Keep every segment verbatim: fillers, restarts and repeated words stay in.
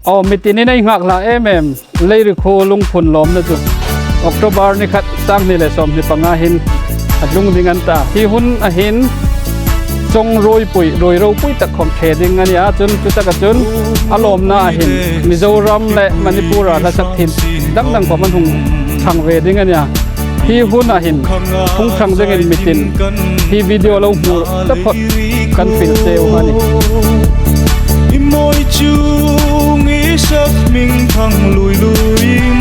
Aw, mi tinin ei nghak hla em em, Leirikhu Lungphun lawmna chu October ni khat, sâng hni le sawmhni panga hin a tlung ding a ni ta. Hi hun a hin chawng ruoipui, ruoi ropui tak khawm ṭhe ding a ni a, chun chu taka chun a lawmna a hin Mizoram le Manipur-a hla sak thiem dang dang khawm an hung ṭhang ve ding a ni a. Hi hun a hin hung ṭhang dingin mi tin hi video lo hmu taphawt kan fiel cheu a nih. I mawi chung i sak hming thang lui luiin,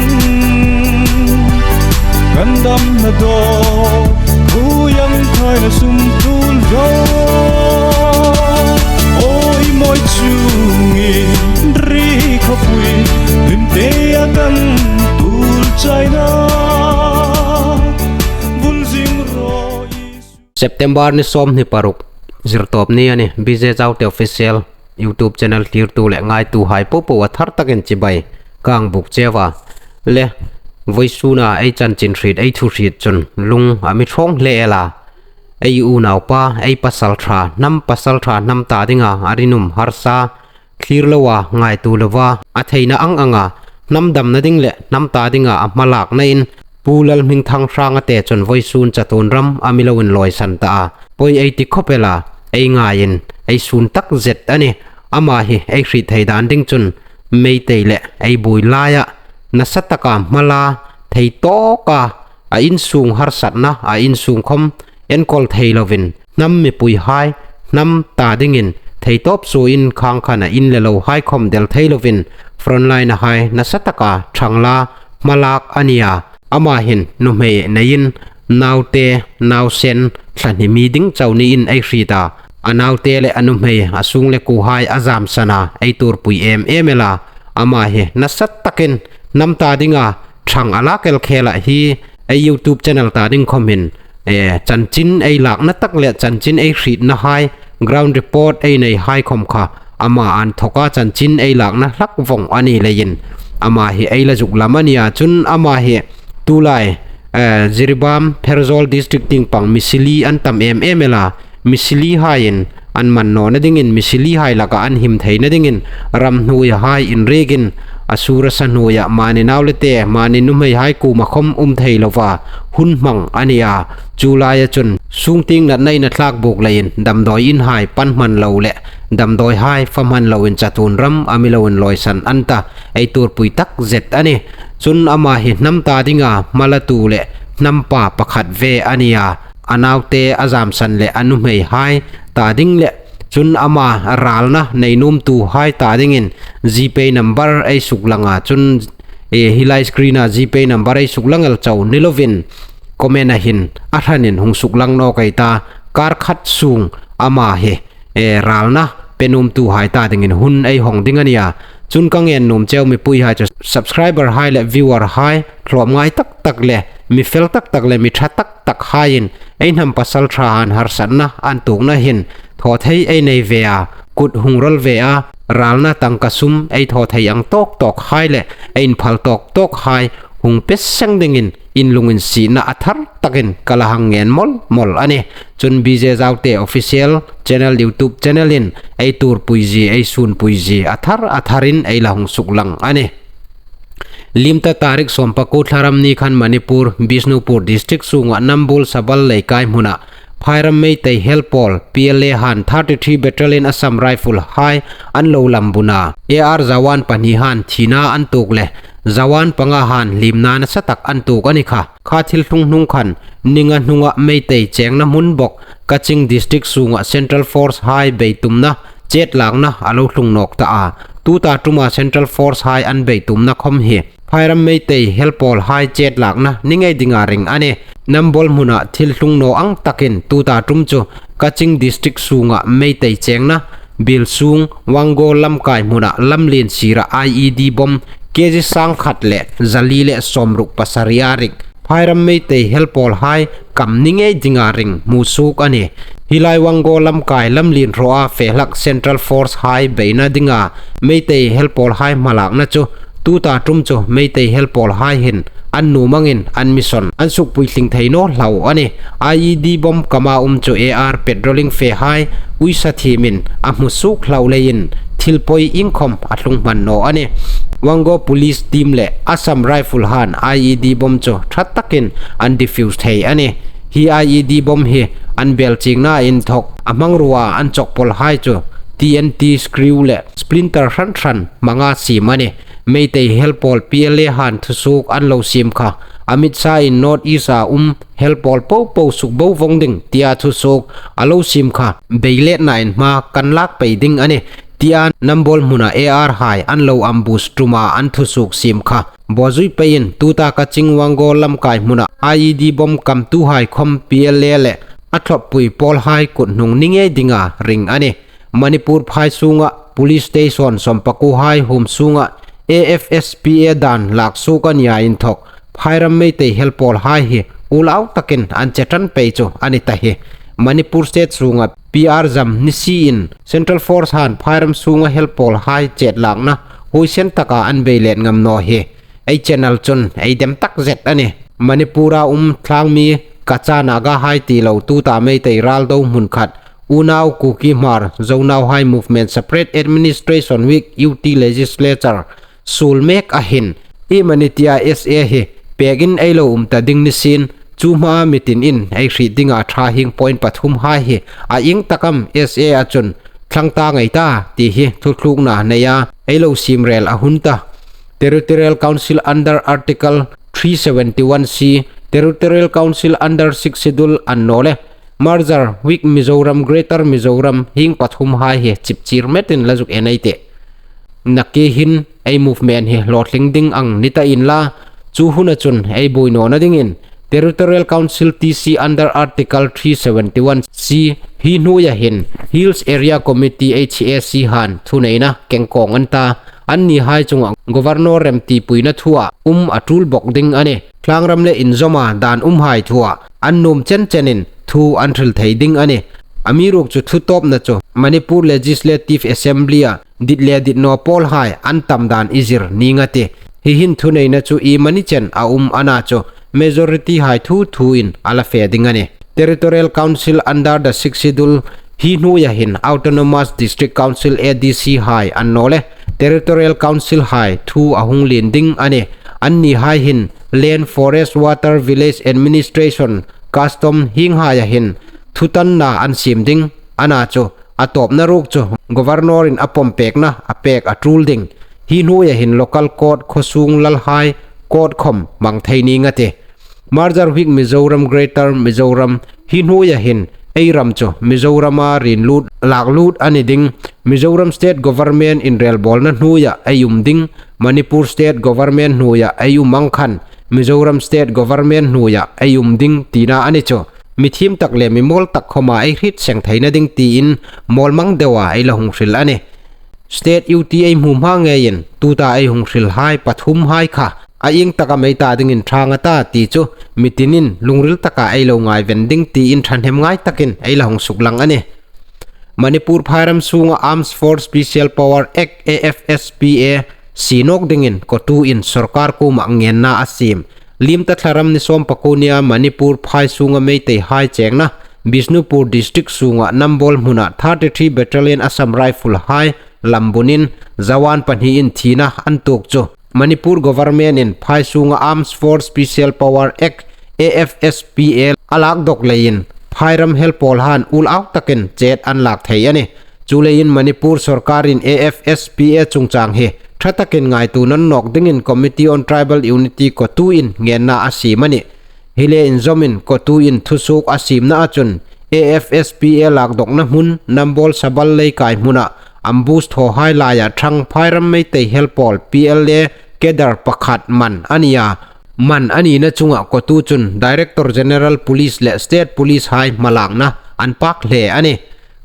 kan damna dawr, khuiang khaina sum tul zo. Aw, i mawi chung i ri khawpui, hlimte a kan tul chaina, vun zing rawi. September ni sawmhni paruk, Zirtawp ni a nih. B J Zaute Official YouTube channel thlirtu le ngaituhai popo a thar takin chibai ka hang buk cheu a. Le, vawisuna ei chanchin hriet, ei thu hriet chun lung a mi ṭhawng hle el a. Ei unaupa, ei pasalṭha, hnam pasalṭha hnam ta dinga a rinum harsa, thlirloa, ngaituo loa, a theina ang anga hnam damna ding le hnam ta dinga a hmalaknain Pu Lalhmingthang Hrangate chun vawisun chatuon ram a mi lo inlawisan ta a. Pawi ei ti khawp el a, ei ngaiin ei sun tak zet a nih. Ama hi ei hriet thei dan ding chun Meitei le ei buoi laia nasa taka hmala, thei tawka a insung harsatna, a insung khawm enkawl thei lovin, hnam mipuihai, hnam ta dingin thei tawp suoin khang khan a in le lohai khawm del thei lovin, frontline-a hai nasa taka ṭhang la hmalak a ni a. Ama hin nuhmei neiin naute, nausen, thla hni mi ding chau niin ei hriet a. A naute le a nuhmei, a sung le kuohai a zamsan a, ei tuorpui em em el a. Ama hi nasa takin hnam ta dinga ṭhang a lak el khela hi ei YouTube channel ta ding khawmin, eh, chanchin ei lakna tak le chanchin ei hrietnahai, ground report ei neihai khawm kha ama inthoka chanchin ei lakna hlak vawng a ni leiin, ama hi ei la zuk lam a ni a. Chun ama hi tulai, eh, Jiribam, Pherzawl District tieng pang misili an tam em em el a, misilihaiin an man nawna dingin, misilihai laka an him theina dingin, ramhnuoihai inrikin, a sur a sa hnuoia mani naulete, mani nuhmeihai kuoma khawm um thei lova hun hmang a ni a. Chu laia chun sungtieng natna in a thlak buk leiin damdawi inhai pan hman lo le damdawihai fa hman loin chatuon ram a mi lo inlawisan a ni ta, ei tuorpui tak zet a nih. Chun ama hi hnam ta dinga hmalatu le hnampa pakhat ve a ni a. A naute a zamsan le a nuhmeihai ta ding le, chun ama ralna neinuomtuhai ta dingin GPay number ei suklang a, chun, eh, hi lai screen-a GPay number ei suklang el chau ni lovin, comment-a hin a hranin hung suklang nawk ei ta, kar khat sung ama hi, eh, ralna pe nuomtuhai ta dingin hun ei hawng ding a ni a. Chun ka ngen nuom cheu mipuihai chu subscriber-hai le viewer-hai, hlawm ngai tak tak le mi fel tak tak le mi ṭha tak takhaiin ei hnam pasalṭha han harsatna an tuokna hin thaw thei ei nei ve a, kut hung rawl ve a, ralna tangka sum ei thaw thei ang tawk tawkhai le ei inphal tawk tawkhai hung pe seng dingin in lunginsietna a thar takin ka la hang ngen mawl mawl a nih. Chun B J Zaute Official Channel, YouTube channel-in ei tuorpui zie, ei sunpui zie a thar a tharin ei la hung suklang a nih. Limta tarik sawmpakuo thlaram ni khan Manipur, Bishnupur District sunga Nambol Sabal Leikai hmuna Phairam Meitei helpawl, P L A han thirty-three Battalion Assam Rifle hai an lo lambuna, A R Jawan pahni han thina an tuok le, Jawan panga han hlimna nasa tak an tuok a ni kha. Kha thil tlung hnung khan, ninga hnunga Meitei chengna hmun bawk, Kaching District sunga Central Force hai beitumna, chetlakna a lo tlung nawk ta a. Tuta tuma Central Force hai an beitumna khawm hi Phairam Meitei helpawl hai chetlakna ni ngei dinga ring a nih. Nambol hmuna thil tlung naw ang takin tuta tum chu Kaching District sunga Meitei chengna Bilsung, Wanggo lamkai hmuna lamlien sira I E D bomb K G sangkhat le zali le sawmruk pasari a rik Phairam Meitei helpawl hai kam ni ngei dinga ring hmu suok a nih. Hi lai Wanggo lamkai lamlien hrawa fe hlak Central Force hai beina dinga Meitei helpawl hai hmalakna chu tuta tum chu Meitei helpawl hai hin an nuom angin an mission an sukpuitling thei naw hlau a nih. I E D bomb kama um chu A R patrolling fehai uisa thiemin a hmu suok hlau leiin thil pawi iengkhom a tlung hman naw a nih. Wangoo police team le Assam Rifle han I E D bomb chu ṭha takin an defuse thei a nih. Hi I E D bomb hi an belchiengna inthawk a hmangruo an chawkpawlhai chu T N T screw le splinter hran hran hmanga siem a nih. Meitei helpawl P L A han thusuok an lo siem kha, a mit sain North East-a um helpawl popo sukbo vong ding tia thusuok a lo siem kha, beiletnain hma kan lak pei ding a nih, tia Nambol hmuna A R hai an lo ambush ṭuma an thusuok siem kha bawzui peiin tuta Kaching Wangoo lamkai hmuna I E D bomb kamtuhai khom P L A le a thlawppui pawlhai kut hnung ni ngei dinga ring a nih. Manipur phai sunga police station sawmpakuohai huom sunga A F S P A dan lak suok a nia inthawk phairam Meitei helpawlhai hi ulau takin an che ṭan pei chu a ni ta hi. Manipur state sunga P R zam ni siin Central Force han phairam sunga helpawlhai chetlakna huoisen taka an beilet ngam naw hi ei channel chun ei dem tak zet a nih. Manipura um thlangmi Kacha Nagahai ti lo tuta Meitei ral do hmun khat Unau Kuki Hmar Zonauhai Movement Separate Administration Week U T Legislature suol mek a hin, iemani tia S A hi pekin ei lo um ta ding ni siin, chu hmaa mi tinin ei hriet dinga ṭha hieng point pathumhai hi a ieng tak am S A a chun thlang ta ngei ta ti hi thutlukna neia ei lo siem rel a hun ta. Territorial Council under Article three seventy-one C, Territorial Council under Sixth Schedule an naw le merger with Mizoram, Greater Mizoram hieng pathumhai hi chipchir metin la zuk en ei tih. Nakie hin ei movement hi hlawtling ding ang ni ta inla, chu huna chun ei buoi nawna dingin Territorial Council T C under Article three seventy-one C hi hnuoia hin Hills Area Committee H A C han thuneina kengkawng an ta. Annihai chunga Governor remtipuina thua um a tul bawk ding a nih. Thlangram le inzawma dan umhai thua an nuom chen chenin thu an hril thei ding a nih. Amiruokchu thutawpna chu Manipur Legislative Assembly-a dit le dit naw pawlhai an tam dan i zir ning a tih. Hi hin thuneina chu iemani chen a um a na chu majority hai thu thuin a la fe ding a nih. Territorial Council under the Sixth Schedule hi hnuoia hin Autonomous District Council A D C hai an naw le Territorial Council hai thu a hung lien ding a nih. Annihai hin Land, Forest, Water, Village Administration, Custom hienghaia hin thutanna an siem ding a na chu a tawpna ruok chu Governor-in a pawm pekna a pek a tul ding. Hi hnuoia hin local court, khawsung lalhai court khom hmang thei ning a tih. Merger with Mizoram, Greater Mizoram hi hnuoia hin ei ram chu Mizorama rin lut lak lut a ni ding. Mizoram State Government inrelbawlna hnuoia ei um ding, Manipur State Government hnuoia ei um ang khan Mizoram State Government hnuoia ei um ding tina a ni chu. Mi thiem tak le mi mawl tak khoma ei hriet seng theina ding tiin mawlmang deua ei la hung hril a nih. State U T ei hmu hma ngeiin tuta ei hung hrilhai pathumhai kha a ieng tak am ei ta dingin ṭha nga ta ti chu mi tinin lungril taka ei lo ngaiven ding tiin ṭhahnemngai takin ei la hung suklang a nih. Manipur phairam sunga Armed Forces Special Power Act, A F S P A, sie nawk dingin COTU-in sorkar kuoma ngenna a siem. Limta thlaram ni sawmpakuo nia Manipur phai sunga Meiteihai chengna Bishnupur District sunga Nambol hmuna thirty-three Battalion Assam Rifle hai lambunin zawan pahniin thina an tuok chu Manipur Government-in phai sunga Armed Forces Special Power Act, A F S P A, a lak dawk leiin phairam helpawlhan ul au takin chet an lak thei a nih. Chuleiin Manipur sorkarin A F S P A chungchang hi ṭha takin ngaituo nawn nawk dingin Committee on Tribal Unity, COTU-in ngenna a siem a nih. Hi le inzawmin COTU-in thusuok a siemnaa chun A F S P A lakdawkna hmun Nambol Sabal Leikai hmuna ambush thawhai laia ṭhang phairam Meitei helpawl P L A cadre pakhat man a nia. Man a nina chunga COTU chun Director General Police le State Police hai hmalakna an pak hle a nih.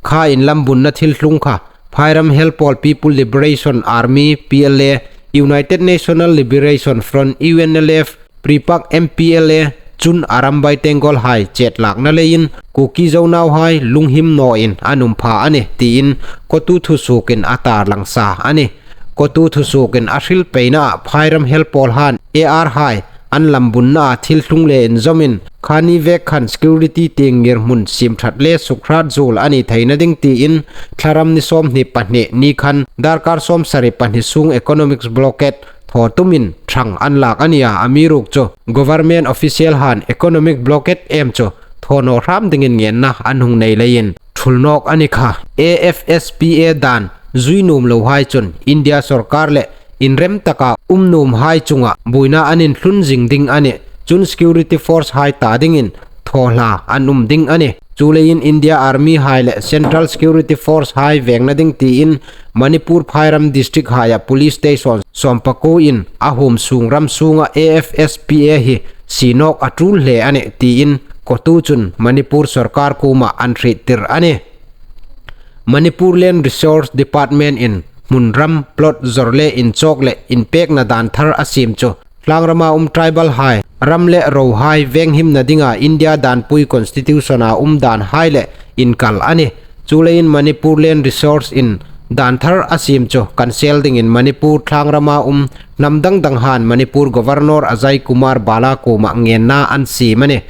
Kha inlambunna thil tlung kha phairam helpawl People Liberation Army, P L A, United National Liberation Front, U N L F, PREPAK, M P L A, chun Arambai Tenggol hai chetlakna leiin Kuki Zonauhai lunghim nawin an um pha a nih tiin COTU thusuokin a tarlang sa a nih. COTU thusuokin a hril peinaa phairam helpawlhan A R hai an lambunna a thil tlung le inzawmin, khani vek khan security tieng ngirhmun siemṭhat le sukhrat zuol a ni theina ding tiin, Thlaram ni sawmhni pahni ni khan darkar sawmsari pahni sung economics blockade thaw tumin ṭhang an lak a nia, amiruokchu government official han economic blockade em chu thaw naw hram dingin ngenna an hung nei leiin ṭhul nawk a ni kha. A F S P A dan zui nuom lohai chun India sorkar le inrem taka um nuomhai chunga buoina an inthlun zing ding a nih. Chun security force hai ta dingin thaw hla an um ding a nih. Chuleiin India Army hai le Central Security Force hai vengna ding tiin Manipur phairam district haia police station sawmpakuo in a huom sung ram sunga A F S P A hi sie nawk a ṭul hle a nih tiin kotu chun Manipur sorkar kuoma an hriettir a nih. Manipur Land Resource Department in hmun ram plot zawr le inchawk le inpekna dan thar a siem chu thlangrama um tribal hai, ram le rohai venghimna dinga India danpui constitution a um dan hai le inkal a nih. Chuleiin Manipur Land Resource in dan thar a siem chu cancel dingin Manipur thlangrama um hnam dang dang han Manipur Governor Ajay Kumar Bhalla kuoma ngenna an siem a nih.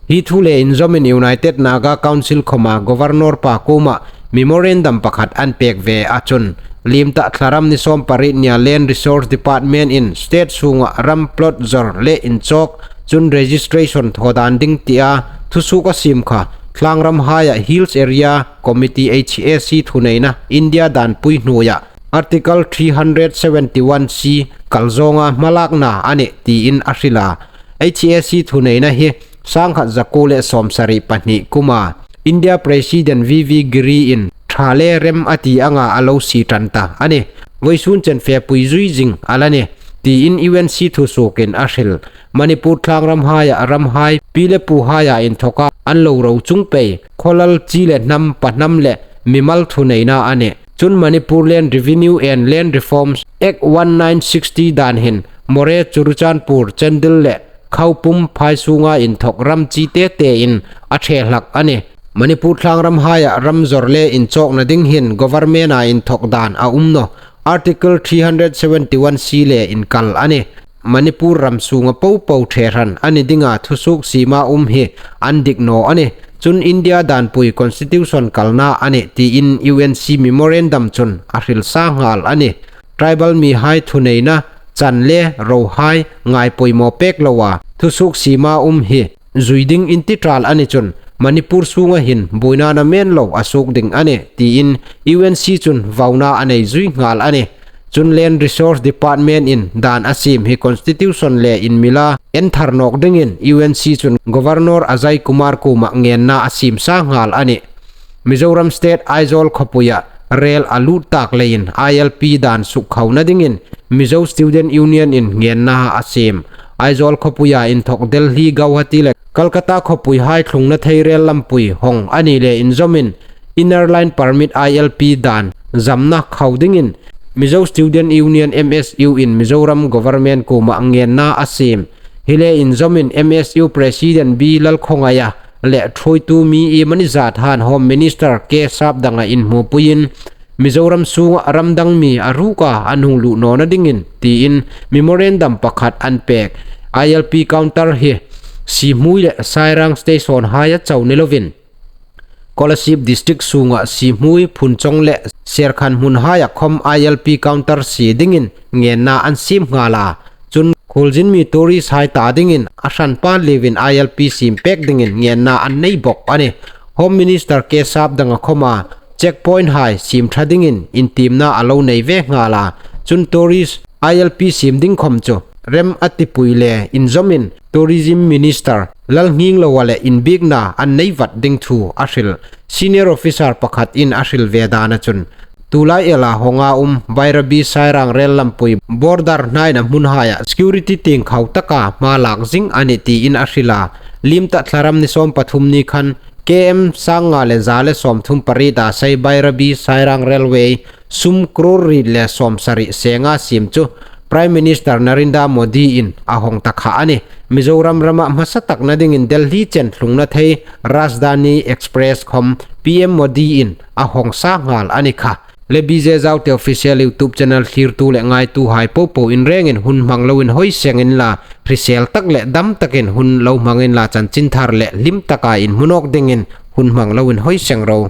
Hi thu le inzawmin United Naga Council khawma Governor pa kuoma memorandum pakhat an pek ve a chun, liem ta Thlaram ni sawmpariet nia Land Resource Department in state sunga ram plot zawr le inchawk chun registration thaw dan ding tia thusuok a siem kha, thlangram haia Hills Area Committee H A C thuneina India danpui hnuoia Article three hundred seventy-one C kal zawnga hmalakna a nih tiin a hril a. H A C thuneina hi sangkhat zakuo le sawmsari pahni kuma India President V V Giri in ṭha le rem a ti anga a lo sie ṭan ta a nih. Vawisun chen fepui zui zing a la nih tiin U N C thusuokin a hril. Manipur thlangram haia ramhai pi le puhaia inthoka an lo ro chung pei khawlal chi le hnam pa hnam le mimal thuneina a nih. Chun Manipur Land Revenue and Land Reforms Act one nine sixty dan hin Moreh, Churachandpur, Chandel le Khaupum phai sunga inthok ram chi te tein a ṭhe hlak a nih. Manipur thlangram haia ram zawr le inchawkna ding hin government a inthok dan a um naw Article three hundred seventy-one C le inkal a nih. Manipur ram sunga popo ṭhe hran a ni dinga thusuok siema um hi an dik naw a nih. Chun India danpui constitution kalna a nih tiin U N C memorandum chun a hril sa nghal a nih. Tribal mihai thuneina chan le rohai ngai poimaw pek loa thusuok siema um hi zui ding inti ṭal a ni chun Manipur sunga hin buoina namen lo a suok ding a nih tiin U N C chun vauna a nei zui nghal a nih. Chun Land Resource Department in dan a siem hi constitution le inmila en thar nawk dingin U N C chun Governor Ajay Kumar kuoma ngenna a siem sa nghal a nih. Mizoram State Aizawl khawpuia rel a lut tak leiin I L P dan sukkhona dingin Mizo Student Union in ngenna a siem. Aizawl khawpuia inthok Delhi, Guwahati le Kolkata khawpui hai thlungna thei rel lampui hawng a ni le inzawmin Inner Line Permit I L P dan zamna khau dingin Mizo Student Union M S U in Mizoram Government kuoma ngenna a siem. Hi le inzawmin M S U President B Lalkhawngaia le ṭhuoitu mi iemani zat han Home Minister K Sapdanga inhmupuiin Mizoram sunga ram dang mi a ruka an hung luh nawna dingin tiin memorandum pakhat an pek. I L P counter hi Sihmui le Sairang station haia chau ni lovin Kolasib district sunga Sihmui, Phunchong le Serkhan hmun haia khawm I L P counter sie dingin ngenna an siem nghal a. Chun khuolzin mi tourist hai ta dingin a hran pa liuin I L P siem pek dingin ngenna an nei bawk a nih. Home Minister K Sapdanga khawma checkpoint hai siem ṭha dingin intiemna a lo nei ve nghal a. Chun tourist I L P siem ding khawm chu rem a tipui le inzawmin Tourism Minister Lalnghinglova le inbiekna an nei vat ding thu a hril. Senior officer pakhat in a hril ve dana chun tulai ela hawnga um Bairabi Sairang rel lampui border hnaina hmunhaia security tieng khau taka hma lak zing a nih tiin a hril a. Liem ta Thlaram ni sawmpathum ni khan K M sangnga le za le sawmthum pariet a sei Bairabi Sairang Railway sum crore riet le sawmsari senga siem chu Prime Minister Narendra Modi in a hawng ta kha a nih. Mizoram rama hmasa takna dingin Delhi chen thlungna thei Rajdhani Express khawm P M Modi in a hawng sa nghal a ni kha. Le B J Zaute Official YouTube channel thlirtu le ngaituhai popo in rêngin hun hmang loin hoi seng inla, hrisêl tak le dam takin hun lo hmang inla, chanchinthar le hlim taka in hmu nâwk dingin hun hmang loin hoi seng ro.